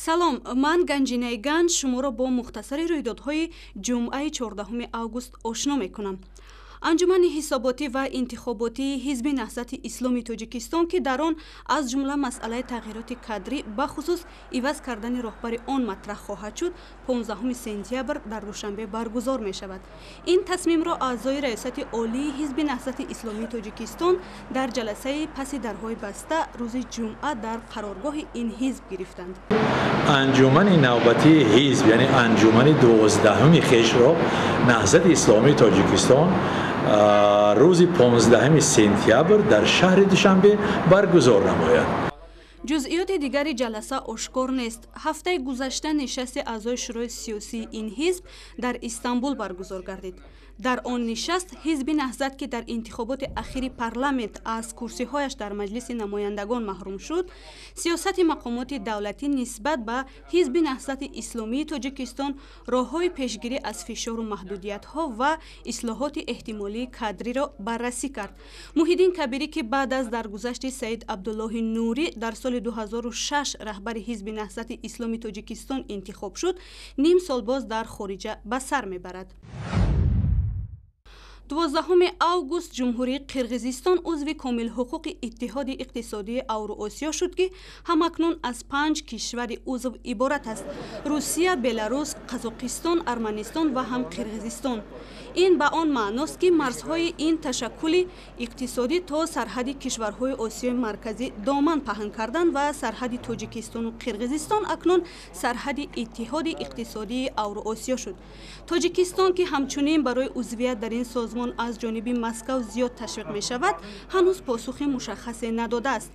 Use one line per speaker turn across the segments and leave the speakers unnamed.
Салом, ман Ганҷинаи Ганҷ шуморо бо мухтасари рӯйдодҳои ҷумъаи 14 август ошно мекунам. Анҷумани ҳисоботӣ ва интихоботии Ҳизби Наҳзати Исломи Тоҷикистон, ки дар он аз ҷумла масъалаи тағйироти кадрӣ, бахусус иваз кардани роҳбари он матраҳ хоҳад шуд, 15 сентябр дар Душанбе баргузор мешавад. Ин тасмимро аъзои Раёсати Олии Ҳизби Наҳзати Исломии Тоҷикистон дар ҷаласаи паси дарҳои баста рӯзи ҷумъа дар қароргоҳи ин ҳизб гирифтанд.
Анҷумани навбатии ҳизб, яъне анҷумани 12-уми хешро Наҳзати Исломии Тоҷикистон рӯзи 15 сентябр дар шаҳри Душанбе баргузор намояд.
Ҷузъиёти дигари ҷаласа ошкор нест. Ҳафтаи гузашта нишасти аъзои Шӯрои сиёсии ин ҳизб дар Истанбул баргузор гардид. Дар он нишаст Ҳизби Наҳзат, ки дар интихоботи ахири парламент аз курсиҳояш дар Маҷлиси намояндагон маҳрум шуд, сиёсати мақомоти давлатӣ нисбат ба Ҳизби Наҳзати Исломии Тоҷикистон, роҳҳои пешгирӣ аз фишору маҳдудиятҳо ва ислоҳоти эҳтимолии кадриро баррасӣ кард. Муҳиддин Кабирӣ, ки баъд аз даргузашти Саид Абдуллоҳи Нурӣ дар соли 2006 раҳбари Ҳизби Наҳзати Исломи Тоҷикистон интихоб шуд, ним сол боз дар хориҷа ба сар мебарад. 12 август Ҷумҳурии Қирғизистон узви комилҳуқуқи Иттиҳоди иқтисодии Авроосиё шуд, ки ҳамакнун аз 5 кишвари узв иборат аст: Русия, Беларус, Қазоқистон, Арманистон ва ҳам Қирғизистон. Ин ба он маъност, ки марзҳои ин ташаккули иқтисодӣ то сарҳади кишварҳои Осиёи Марказӣ доман паҳн карданд ва сарҳади Тоҷикистону Қирғизистон акнун сарҳади Иттиҳоди иқтисодии Авроосиё шуд. Тоҷикистон, ки ҳамчунин барои узвият дар ин созмон аз ҷониби Москав зиёд ташвиқ мешавад, ҳанӯз посухи мушаххасе надодааст.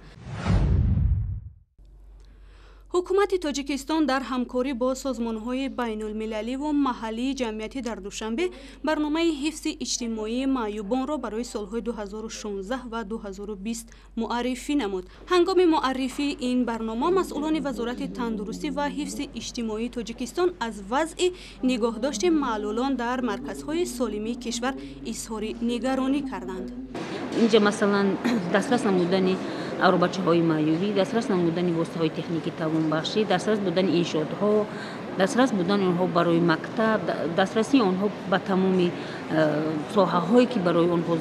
Ҳукумати Тоҷикистон дар ҳамкорӣ бо созмонҳои байнулмилаливу маҳаллии ҷамъиятӣ дар Душанбе барномаи ҳифзи иҷтимоии маъюбонро барои солҳои 2016 ва 2020 муаррифӣ намуд. Ҳангоми муаррифии ин барнома масъулони Вазорати тандурустӣ ва ҳифзи иҷтимоии Тоҷикистон аз вазъи нигоҳдошти маълулон дар марказҳои солимии кишвар изҳори нигаронӣ карданд.
Инҷа масалан дастрас намудани аробачаҳои маъюбӣ, дастрас намудани воситаҳои техникии тавонбахшӣ, дастрас будани иншоотҳо, дастрас будани онҳо барои мактаб, дастрасии онҳо ба тамоми соҳаҳое, ки барои онҳо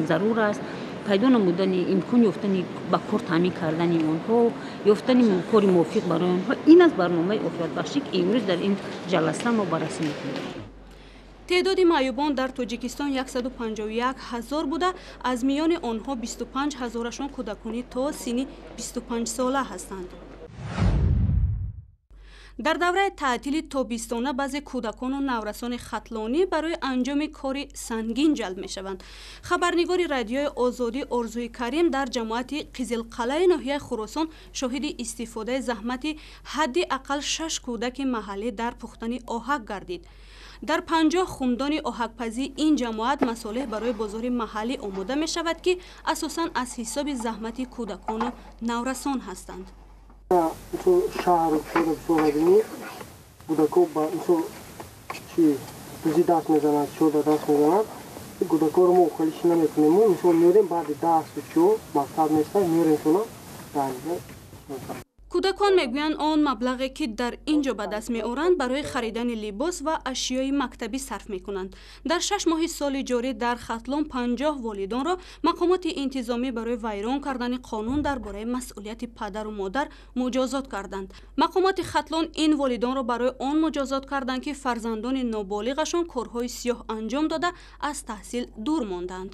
зарур аст, пайдо намудани имкон ёфтани ба кор таъмин кардани онҳо, ёфтани кори мувофиқ барои онҳо. Ин аст барномаи офиятбахшӣ, ки имрӯз дар ин ҷаласа мо баррасӣ мекунем.
Теъдоди маъюбон дар Тоҷикистон 151 ҳазор буда, аз миёни онҳо 25 ҳазорашон кӯдаконӣ то синни 25 сола ҳастанд. Дар давраи таътили тобистона баъзе кӯдакону наврасони хатлонӣ барои анҷоми кори сангин ҷалб мешаванд. Хабарнигори Радиои Озодӣ Орзуи Карим дар ҷамоати Қизилқалаи ноҳияи Хуросон шоҳиди истифодаи заҳмати ҳадди ақал 6 кӯдаки маҳаллӣ дар пухтани оҳак гардид. Дар 50 хумдони оҳакпазии ин ҷамоат масолеҳ барои бозори маҳаллӣ омода мешавад, ки асосан аз ҳисоби заҳмати кӯдакону наврасон ҳастанд.
Шаҳру чора кӯдако ба мисол чи дузи даст мезанад, чода даст мезанад. Кӯдакоро мо холиши намекунем, мо мисол меорем баъди дасту чо мактаб нестан, меорем шуна.
Кӯдакон мегӯянд, он маблағе, ки дар ин ҷо ба даст меоранд, барои харидани либос ва ашёи мактабӣ сарф мекунанд. Дар 6 моҳи соли ҷорӣ дар Хатлон 50 волидонро мақомоти интизомӣ барои вайрон кардани қонун дар бораи масъулияти падару модар муҷозот карданд. Мақомоти Хатлон ин волидонро барои он муҷозот карданд, ки фарзандони ноболиғашон корҳои сиёҳ анҷом дода, аз таҳсил дур монданд.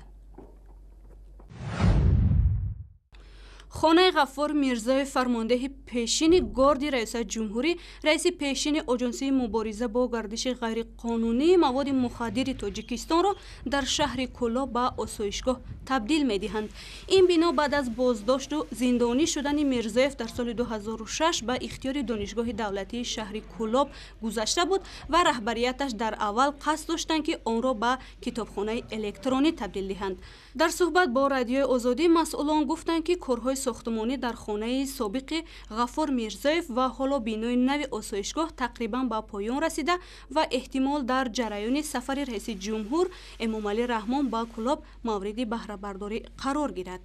Хонаи Ғаффор Мирзоев, фармондеҳи пешини Горди Раёсати ҷумҳурӣ, раиси пешини Оҷонсии мубориза бо гардиши ғайриқонунии маводи мухаддири Тоҷикистонро дар шаҳри Кӯлоб ба осоишгоҳ табдил медиҳанд. Ин бино баъд аз боздошту зиндонӣ шудани Мирзоев дар соли 2006 ба ихтиёри Донишгоҳи давлатии шаҳри Кӯлоб гузашта буд ва раҳбарияташ дар аввал қасд доштанд, ки онро ба китобхонаи электронӣ табдил диҳанд. Дар суҳбат бо Радиои Озодӣ масъулон гуфтанд, ки корҳои сохтмонӣ дар хонаи собиқи Ғаффор Мирзоев ва ҳоло бинои нави осоишгоҳ тақрибан ба поён расида ва эҳтимол дар ҷараёни сафари раиси ҷумҳур Эмомалӣ Раҳмон ба Кӯлоб мавриди баҳрабардорӣ қарор гирад.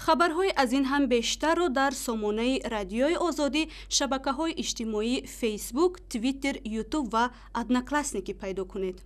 Хабарҳои аз ин ҳам бештарро дар сомонаи Радиои Озодӣ, шабакаҳои иҷтимоӣ Фейсбук, Твиттер, Ютуб ва Одноклассники пайдо кунед.